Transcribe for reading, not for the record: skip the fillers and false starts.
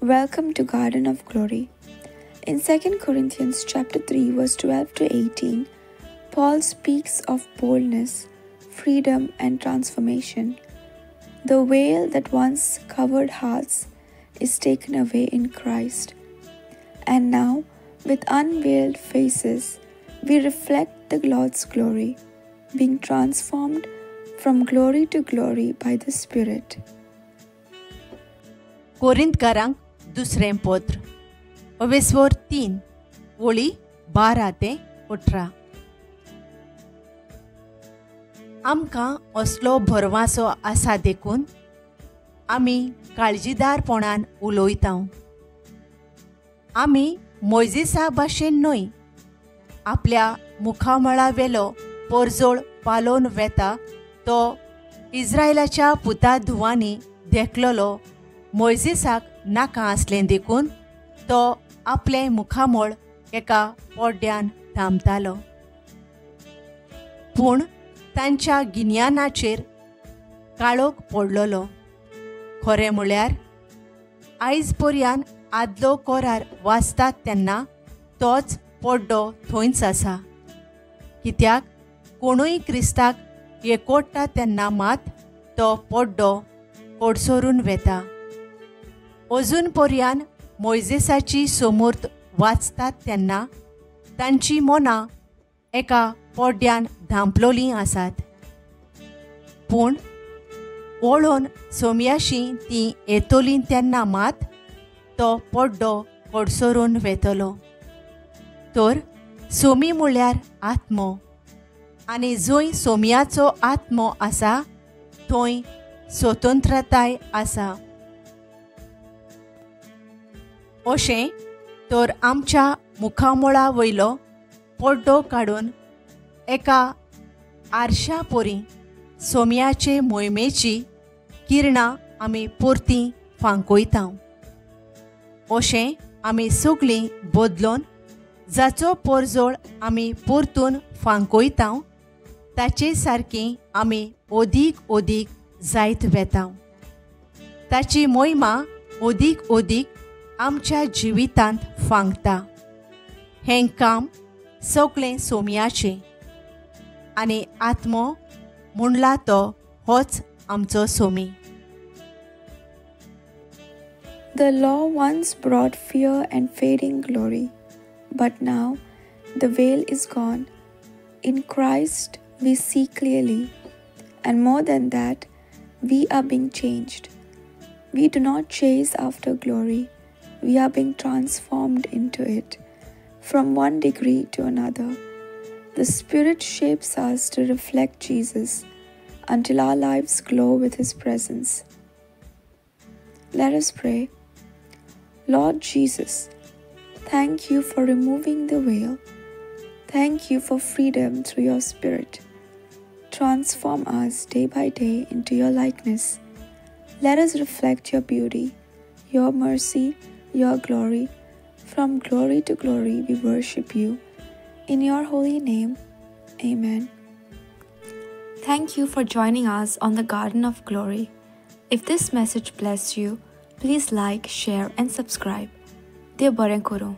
Welcome to Garden of Glory. In 2 Corinthians chapter 3 verse 12 to 18, Paul speaks of boldness, freedom and transformation. The veil that once covered hearts is taken away in Christ. And now, with unveiled faces, we reflect the Lord's glory, being transformed from glory to glory by the Spirit. कोरिंतकारांक दुसरें पत्र अवेस्वर 3 ओळी 12 ते 18. आमकां असलो भरवासो आसा देखून आमी काळजीदारपणान उलयता. आमी मोयजेसा भाशेन न्हय, आपल्या मुखामळा वेलो पोरजोळ पालोवन वेता तो इस्रायलाच्या पुता धुवांनी देखलेलो मोयजेसाक नाका आसलें देखून तो आपलें मुखामळ एका पड्ड्यान धांपतालो. पूण तांच्या गिन्यानाचेर काळोख पडलेलो. खरें म्हळ्यार आयज पर्यान आदलो कोरार वाचतात तेन्ना तोच पड्डो थंयच आसा. कित्याक कोणूय क्रिस्ताक एकवटा तेन्ना मात तो पड्डो कोडसरून वेता. अजून पर्यान मोयजेसाची सोमूर्त वाचतात तेन्ना तांची मनां एका पड्ड्यान धांपलोलीं आसात. पूण वळोवन सोम्याशी तीं येतलीं तेन्ना मात तो पड्डो कडसरून वेतलो. तर सोमी म्हळ्यार आत्मो, आनी जंय सोम्याचो आत्मो आसा थंय स्वतंत्रताय आसा. अशें तर आमच्या मुखामळा वयलो पड्डो काडून एका आरशा परी सोम्याचे मोहिमेची किरणां आमी परतीं फांकयता. अशें आमी सगळीं बदलून जाचो पोरजोळ आमी परतून फांकयता ताचे सारकी आमी अदीक अदीक जायत वेता. ताची मोहिमा अदीक अदीक आमच्या जिवितांत फांकता. हें काम सगळें सोम्याचें, आनी आत्मो म्हणला तो होच आमचो Somi. The law once brought fear and fading glory, but now the veil is gone. In Christ we see clearly, and more than that, we are being changed. We do not chase after glory, we are being transformed into it, from one degree to another. The Spirit shapes us to reflect Jesus until our lives glow with His presence. Let us pray. Lord Jesus, thank you for removing the veil. Thank you for freedom through your Spirit. Transform us day by day into your likeness. Let us reflect your beauty, your mercy, your glory. From glory to glory we worship you. In your holy name, amen. Thank you for joining us on the Garden of Glory. If this message blessed you, please like, share and subscribe. Dev बरें करूं.